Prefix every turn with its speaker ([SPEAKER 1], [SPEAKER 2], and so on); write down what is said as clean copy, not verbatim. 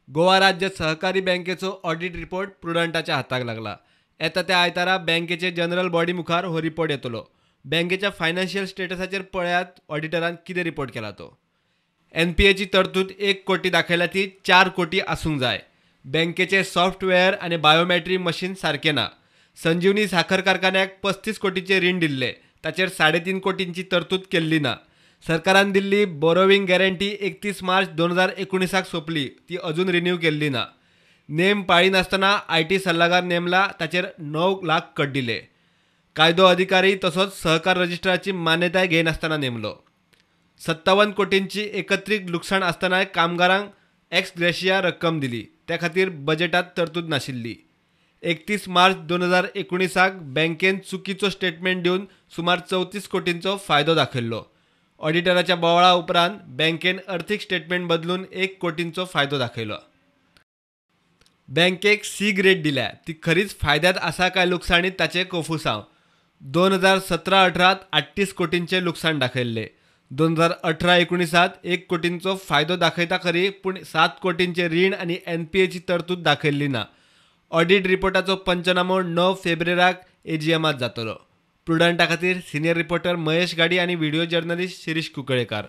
[SPEAKER 1] गोवा राज्य सहकारी बँकेचो ऑडिट रिपोर्ट प्रुडंटाच्या हाताक लागला. येता त्या आयतारा बँकेचे जनरल बॉडी मुखार हो रिपोर्ट येतलो. बँकेच्या फायनान्शियल स्टेटसाचेर पळयात ऑडिटरान कितें रिपोर्ट केला तो. एनपीएची तरतूद 1 कोटी दाखयल्या ती 4 कोटी आसूंक जाय. बँकेचे सॉफ्टवेअर आनी बायोमॅट्री मशीन सारकें ना. संजीवनी साखर कारखान्याक 35 कोटीचें रीण दिल्लें, ताचेर 3.5 कोटींची तरतूद केल्ली ना. सरकारान दिल्ली बोरोविंग गॅरंटी 31 मार्च 2019 सोंपली, ती अजून रिन्यू केल्ली ना. नेम पाळिनासतना IT सल्लागार नेमला, ताचेर 9 लाख कड्डिले. कायदो अधिकारी तसोच सहकार रजिस्ट्राची मान्यताय घेयनासतना नेमलो. 57 कोटींची एकत्रीत लुकसाण आसतनाय कामगारांक एक्स ग्रेशिया रक्कम दिली, त्या खातीर बजेटात तरतूद नाशिल्ली. 31 मार्च 2019 बँकेन चुकीचो स्टेटमेंट दिवन सुमार 34 कोटींचो फायदो दाखयल्लो. ऑडिटराच्या बोवाळा उपरांत बँकेन अर्थीक स्टेटमेंट बदलून 1 कोटींचो फायदो दाखयलो. बँकेक सी ग्रेड दिल्या, ती खरीच फायद्यांत आसा काय लुकसाणीत ताचें कोफुसांव. 2017-18 38 कोटींचें लुकसाण दाखयल्लें. 2018-19 1 कोटींचो फायदो दाखयता खरी, पूण 7 कोटींचें रीण आनी एनपीएची तरतूद दाखयल्ली ना. ऑडिट रिपोर्टाचो पंचनामो 9 फेब्रुवाराक एजीएमांत जातलो. प्रुडंटा खातीर सिनियर रिपोर्टर महेश गाडी आनी व्हिडियो जर्नलिस्ट शिरीष कुंकळेकार.